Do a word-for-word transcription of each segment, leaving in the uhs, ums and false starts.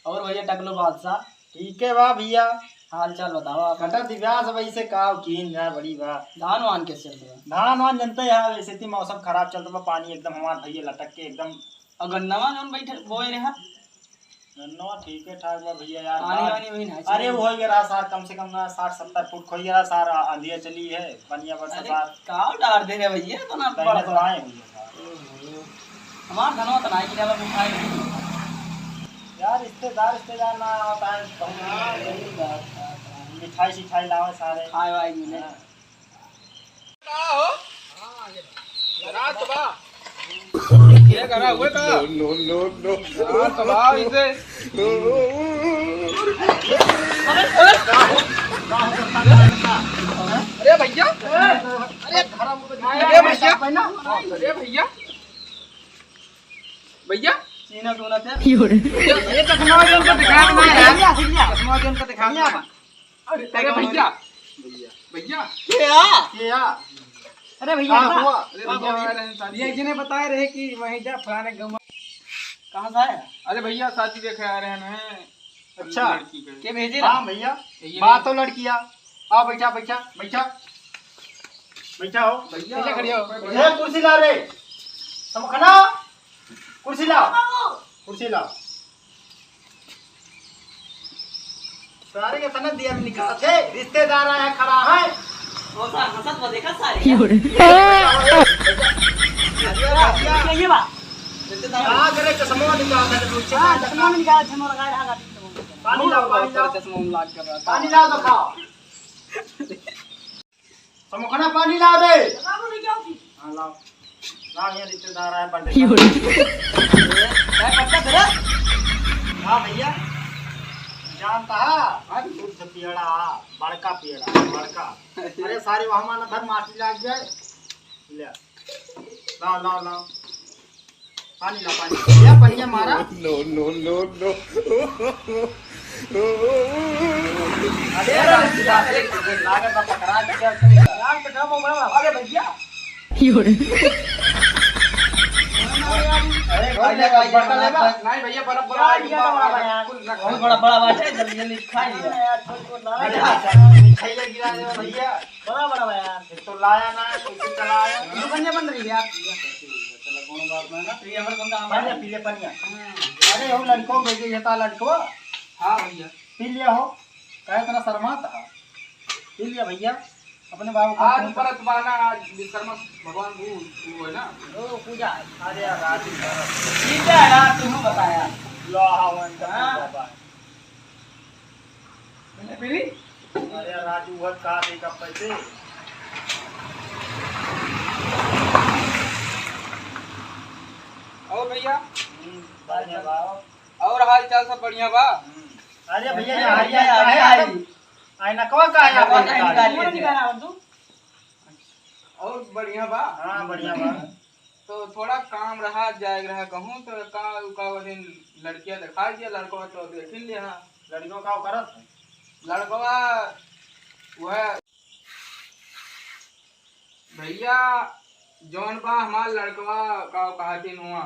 और भैया टकलू बादशाह? ठीक है बा भैया। हाल चाल बताओ आप। कटा दिव्यास भाई से का कीन जाए बड़ी बा। धान वान कैसे चलत बा? धान वान जनते हैं, वैसे ती मौसम खराब चलत बा, पानी एकदम हमार भैया लटक के एकदम। और गन्नवा जौन बैठे बोए रहे हैं? गन्नवा ठीक है ठाक बा भैया यार, पानी बाढ़। वानी वही ना अरे चाहिए। वो हो गया रहा सार, कम से कम ना साठ सत्तर फुट खोई गया रहा सार, आंधिया चली है, पनिया बरसा अरे सार। का डार दे रहे भैया इतना बड़ा बड़ा? बाएं हुई है सार। ओहो। हमार धनवा तो नहीं गिरा बा, उठाए नहीं। यार रिश्तेदार रिश्तेदार ना होता है, बहुत हाँ, यही बात है। मिठाई सिठाई लावे सारे। खाए वाए मिले। हाँ। का हो? रात बा। ये करा हुए का? No, no, no, no। रात बा इसे। अरे भैया, अरे, अरे भैया, अरे भैया, भैया। ये, ये चश्मा जो उनको दिखा रहा है, चश्मा जो उनको दिखा रहा है। अरे, अरे भैया, भैया। भैया। के आ? के आ? अरे भैया, हाँ, का? हुआ? अरे भैया, हाँ, आ रहे हैं शादी। ये जिन्हें बताए रहे कि वहीं जा फलाने गाँव में। कहाँ से आया? अरे भैया, शादी देखे आ रहे हैं। अच्छा। लड़की के। के भेजे हाँ ना? भैया, ये बात तो लड़किया। आओ बैठा, बैठा, बैठा। बैठा हो। भैया, कैसे खड़ी हो? ए, कुर्सी ला रे। समखना, कुर्सी ला। कुर्सी ला। सारे के सनद दिया भी निकालत है, रिश्तेदार आया खड़ा है। कौन सा हंसत हुआ देखा सारे? क्यों रे? ये बा। रिश्तेदार। कहाँ करे चश्मा निकाल दे, तू हाँ, चश्मा चश्मा निकाल, चश्मा लगा रहा, गाड़ी में। पानी लाओ, पानी लाओ। चश्मा में लाग कर रहा था। पानी लाओ तो खाओ। समोखना पानी लाओ रे। हाँ, लाओ। लाओ, ये रिश्तेदार आए, बर्थडे क्यों? का। ए, ए, पक्का तेरा? हाँ भैया, जानता है? हाँ। शुद्ध पेड़ा, बड़का पेड़ा, बड़का। अरे सारे वहाँ माना धर माटी लाग जाए। ले, लाओ, लाओ, लाओ। पानी ला, पानी। या पनिया मारा। No, no, no, no। अरे राजू, अरे लागत बा पकड़ा के क्या करेगा? यार, तो कम हो गया। अरे भैया। क्यों रे? अरे भाई, भाई, बड़ा लेबा। नहीं भैया, बड़ा, बड़ा यार, ये तो बड़ा यार। बहुत बड़ा, बड़ा बात है, जल्दी, जल्दी खा लिया। हाँ यार, छोड़, छोड़, ना। अरे, अच्छा, मिठाई गिरा दे भैया। बड़ा, बड़ा बा यार। एक तो लाया ना, कैसे चला आया? दुकान बन रही है यार। चला, कोनो बात ना ना। पी ले, हमारे बंदा हमारे। पनिया, पी ले, पनिया। अरे, हो लड़को, भेजे ये ता लड़को। हाँ भैया। पी लिया हो, काहे इतना शर्मात है? पी लिया भैया, अपने बाबू को आज फोन कर। बरत बाना, आज विश्वकर्मा भगवान वो, वो है ना? ओ, पूजा है। अरे यार, राजू, ठीक है यार, तुम बताया। लो, हाँ, वही तो हाँ। पूजा बा। मैंने पी ली। अरे राजू, वह का देगा पैसे? और भैया? हम्म, बढ़िया बा। और हाल चाल सब बढ़िया बा? हम्म। अरे भैया, ये हरिया, हरिया, हरिया, हरिया। आई नकवा का है नकवा आपके का निकाल निकाल लिया। निकाल तू। और बढ़िया बा? हाँ, बढ़िया बा। तो थोड़ा काम रहा, जाए रहा कहूँ, तो का, का वो दिन लड़किया दिखा दिया, लड़कवा तो देख ही लिया। लड़कवा का करत है? लड़कवा वह भैया, जौन बा हमार लड़कवा, का कहतिन हुआ,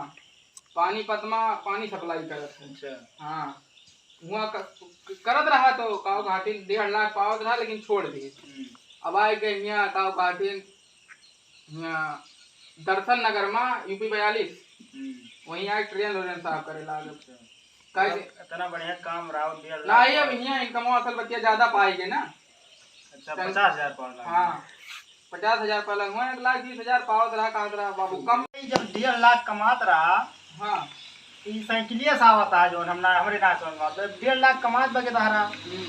पानीपत मा पानी सप्लाई करत है। अच्छा। हाँ, हुआ क-, करत रहा तो का कहतिन डेढ़ लाख पावत रहा, लेकिन छोड़ दिए। हम्म। अब आए के हियाँ का कहतिन, हियाँ दर्शन नगर मा यूपी बयालीस, हम्म। वहीं आए ट्रेन व्रेन साफ करे लागल। अच्छा। काहे से? इतना बढ़िया काम रहा, डेढ़ लाख ना, ये अब पावत। हियाँ इनकमवा असल बतिया ज्यादा पाएगे ना। अच्छा, चल। पचास हजार पावत रहा। हाँ, पचास हजार पहले हुआ, एक लाख बीस हजार पावत रहा, कहत रहा, "बाबू, कम।" जब डेढ़ लाख कमात रहा, हाँ। ई साइकिलिया से आवत है, जौन हम ना, हमरे ना समझ में आवत, डेढ़ लाख कमात बा के धारा। हम्म।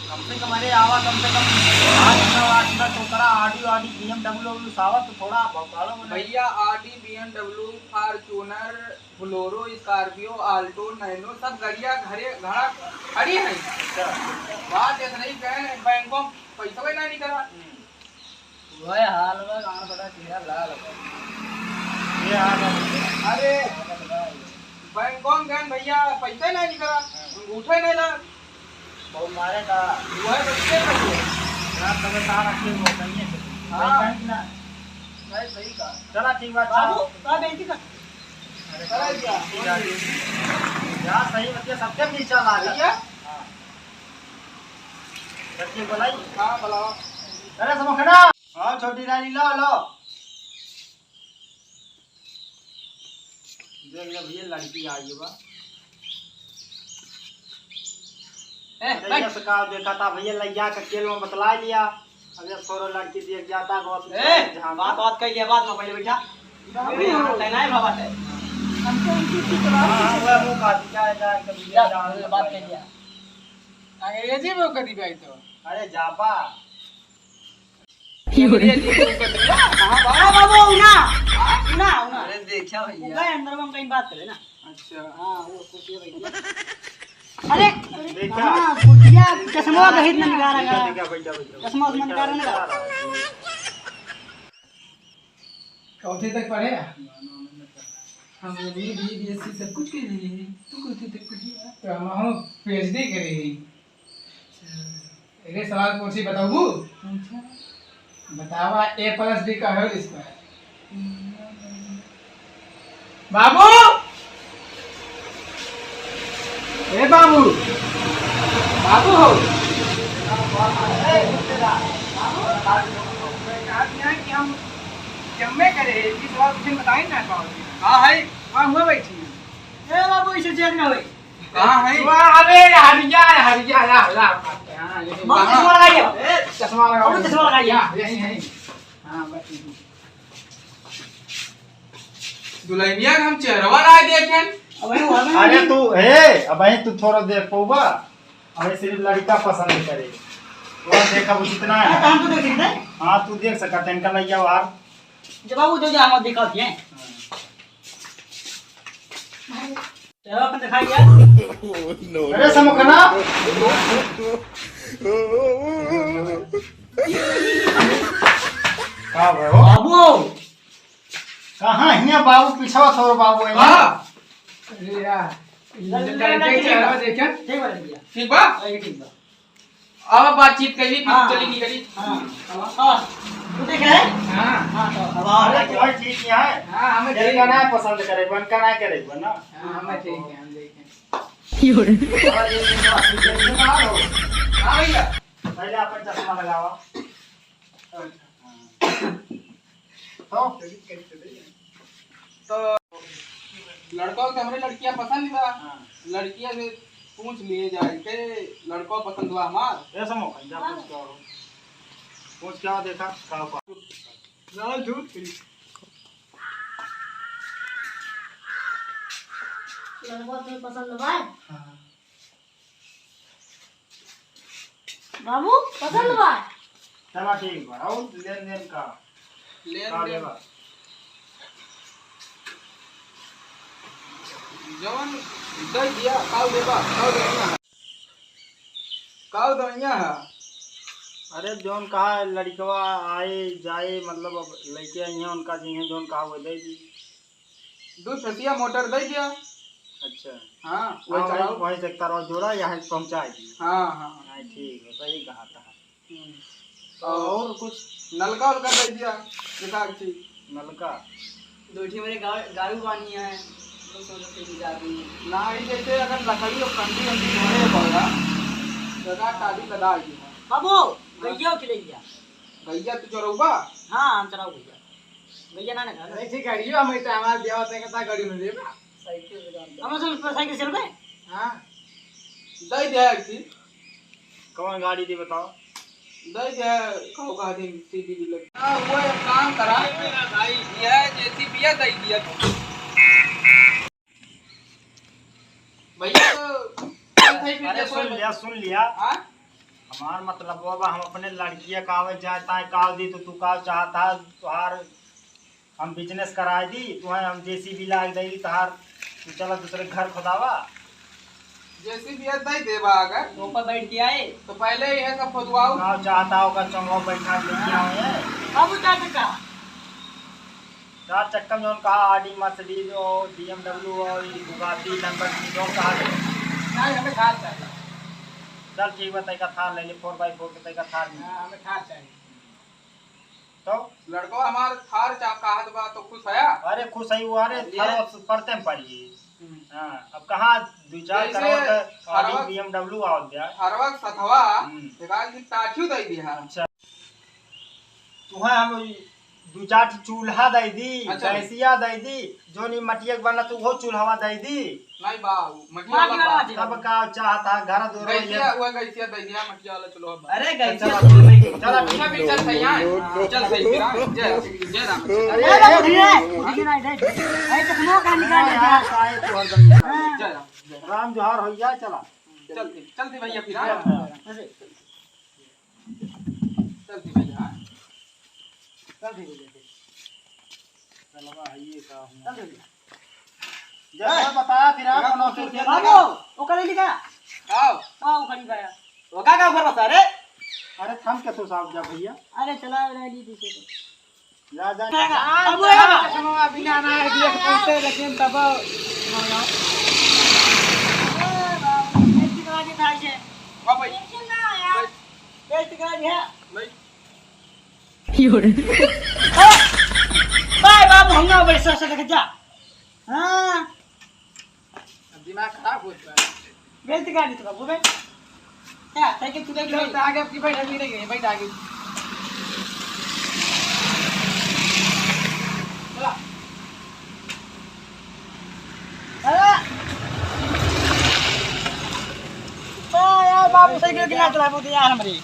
कम से कम, अरे, आवा कम से कम आठ नौ, आठ नौ टोकरा, Audi, Audi, BMW, BMW से आवत तो थोड़ा भौकालो बने। भैया, Audi, BMW, Fortuner, Bolero, Scorpio, Alto, Nano, सब गड़िया घरे, घड़ा खड़ी है। अच्छा। बात ऐसा नहीं कहे, बैंकों पैसा ही ना निकला। हम्म। वह हाल में गांड फटा चेहरा लाल हो। ये हाल है। अरे, बैंकों गए भैया, पैसा ही ना निकला, हाँ। अंगूठा ही नहीं ला। बहुत मारे का। वह बच्चे का। रात तबे तार रखे हो, कहीं से। हाँ। बैंक ना। भाई, सही कहा। चला, ठीक बात, बाबू, चला। का बेइज्जती कर? अरे, करा दिया। ठीक है। जा, हाँ, सही बतिया, सबके पीछा लाग भैया। हाँ। बच्चे बोलाई। हाँ, बुलाओ। अरे समखना। हाँ, छोटी रानी, लो, लो। देख ले भैया, लड़की आई बा। ए, अरे बैठ। ये से का देखा था भैया, लैया का खेल में बतला लिया। अब ये छोरो लड़की देख जाता, गौर से ए, जहाँ बात, बात कर लिया, बात में पहले बैठा। अभी हम तैनात भा बात है। हमको उनकी की हाँ, हाँ, वो मुँह का दिया है, जाए कभी जा, जाओ, बात कर लिया। अंग्रेजी में करी भाई तो। अरे जापा। अंग्रेजी में करी। हाँ, बाबा, बाबू, ना। ना, ना। अरे देखा भैया। गए अंदर में हम कहीं बात करें ना। अच्छा। हाँ, वो कुर्सी पे बैठ गया। अरे, देखा? हाँ, कुर्सिया, चश्मा देखा? कहीं ना निकाल देखा, रहा। देखा, बैठा, बैठा। चश्मा उश्मा निकाल रहा ना। कौथे तक पढ़े? हम बी ए, बी एस सी सब कुछ कर लिए हैं। तू कौथे तक पढ़े? तो हम, हम पी एच डी करे हैं। अरे सवाल पूछी, बताबू? पूछा। बतावा, ए plus बी का whole square। बाबू, ए बाबू, बाबू हो। कहा कि हम जम्मे करे, इस बात तुझे बताई ना पाओ। हाँ है। वहाँ हुआ बैठी है। ए बाबू, इसे चेक ना होई। कहाँ है? वाह, अरे, हरिया, हरिया, ला, ला, ला। हाँ, ये बाबू, कहाँ? चश्मा लगाइए। ए, चश्मा लगाओ। बाबू, चश्मा लगाइए। या, यही, यही। हाँ, बस यही। दुल्हनिया के हम चेहरवा ना देखें। अबे, वो हमें अरे नहीं। तू, ए, अबे तू थोड़ा देख पौबा। अबे सिर्फ लड़का पसंद करे। वो देखा, वो कितना है। हाँ, तो हम तो देख सकते हैं। हाँ, तू देख सकते हैं, इनका लइया बाहर। जब बाबू दे जा, हम दिखाते हैं। हाँ। चलो, अपन दिखाई दिया। अरे, समखना। का भयो? बाबू। कहाँ हियाँ बाबू? पीछवा छोड़ बाबू, हियाँ। हाँ। अरे यार, लड़के के चेहरा देखे। ठीक बा, ठीक बा। ठीक बा। अरे, ठीक बा। अब बातचीत कैली, फिर हाँ, चली निकली। हाँ, हाँ, हाँ। तू देखे है? हाँ। हाँ, तो अब और अरे, क्या? कोई ठीक नहीं है। हाँ, हमें इनका ठीक ना है। पसंद करे, इनका ना करे, ना। हाँ, हमें ठीक है, हम देखें। हाँ, भैया। पहले अपन चश्मा लगावा। तो तो लड़का के हमरे लड़किया पसंद बा। हाँ। लड़किया से पूछ लिए जाए के लड़का पसंद बा हमार। ए समो, जा पूछ के आओ। पूछ के आओ, देखा का बा। ना झूठ कही। लड़का तुम्हें पसंद बा? हाँ। बाबू, पसंद बा? चला ठीक बा। और लेन देन का? लेन का देन। लेबा? जवन दे दिया, काउ देबा, काउ देनिया है। काउ देनिया है। अरे जौन कहा लड़कवा आए जाए, मतलब अब लइके आई हैं, उनका जिन्हें जौन कहा वो दे दी। दू फसिया मोटर दे दिया। अच्छा। हाँ, वही हाँ, चलाओ। वही, वही से तारवा जोड़ा, यहाँ पहुँचा दी। हाँ, हाँ। हाँ, ठीक है, सही कहा था। हम्म। तो और कुछ? नलका उलका दे दिया, एकाध चीज। नलका? दो ठे मेरे गा-, गारू बानी है, दो सौ रुपये की जाती है। ना, ये जैसे अगर लकड़ी और कंडी वंडी धरे पड़ेगा, तो ना टाली लगा दी है। बाबू, गैया खिलैया। गैया तू चरौबा? हाँ, हम चराऊ गैया। गैया ना, ना, ना। अरे, ठीक है, गाड़ियों हम इतना हमारे ब्याह होते हैं, कितना गाड़ी में लेबा? साइकिल से जान दे। हम लोग साइकिल चलबे? हाँ। दे दे एक थी। कौन गाड़ी थी बताओ? दे दे, कहो कहा थी, सीधी भी लगी। हाँ, वो एक काम करा। मेरा भाई, यह जेसीबी है, दे दिया। भैया तो चल भाई, फिर अरे देखो। सुन लिया, सुन लिया। हाँ? हमार मतलब बाबा, हम अपने लड़किया का आवे जाए ताए का दी, तो तू का चाहता है, तुहार हम बिजनेस कराए दी, तुहें हम जेसीबी लाग देगी, तुहार तू चला दूसरे घर खुदावा। जेसीबी दे देबा अगर। तो ऊपर बैठ के आए। तो पहले यह सब खुदवाओ। का चाहता होगा, चंगो बैठा लेके आओ ये। बाबू चाचा का? चार चक्का में जौन कहा, आडी, मर्सिडीज और बीएमडब्ल्यू और ई बुगाटी, लैम्बोर्गिनी, जौन कहा ले। नहीं, हमें थार चाहिए। चल ठीक बा, तैका थार ले ले, फोर बाई फोर के तैका थार ले। हाँ, हमें थार चाहिए। तो? लड़को हमार थार चा-, कहत बा, तो खुश हया? अरे खुश है वो, अरे अरे। थार पड़ते में पड़ी। हाँ, अब कहाँ दू चार जैसे करोड़ का Audi, हरवा, B M W आवत बा। हरवा के सथवा, हम्म। एक आध दिन टाठियो दे दिया। अच्छा। तुहें हम दू चार ठो चूल्हा दे दी, अच्छा। गैसिया दे दी, जो नहीं मटिया के बना तो वो चूल्हा दे दी। नहीं बा, मटिया वाला बा। तब का चाहता है, घर दो गैसिया, वो गैसिया दे दिया, मटिया वाला चूल्हा बा। अरे गैसिया चला, चला, ठीक है, चल सही है। चल सही है, जय, जय राम। अरे, अरे, अरे, अरे, अरे, अरे, चश्मा का निकाल ले जा। हाँ। जय राम, जय राम। राम जोहार हो गया, चला। चलते, चलते भैया फिर, हाँ? अरे। चलते भैया, हाँ? चलते भैया, चलते। चलवा है ये का हुआ? चलते भैया। जय बताया फिर आप, बाबू, ओकर ले लिखा? आओ। आओ, खड़ी भैया। ओका का भरोसा रे? अरे थम के तो साहब जा भैया। अरे चला, रह ली पीछे तो। जा, जा। अब वो है। चश्मा बिना ना है, ये पूछते, लेकिन तब ए बाबू, बेइज्जती करा के खाई छे। हाँ भाई। बेइज्जती करा के है। भाई। बाय बाबू, हम ना बैठ सकते जा। हाँ। अब दिमाग खराब होत बा। बेइज्जती करा दी तो बाबू बे। क्या, साइकिल तू देख ले। तो आगे आपकी बैठ, अभी नहीं गई, बैठ आगे। चला। अरे। ओ यार, बाबू साइकिल के ना चलाबो तो यार हमरे।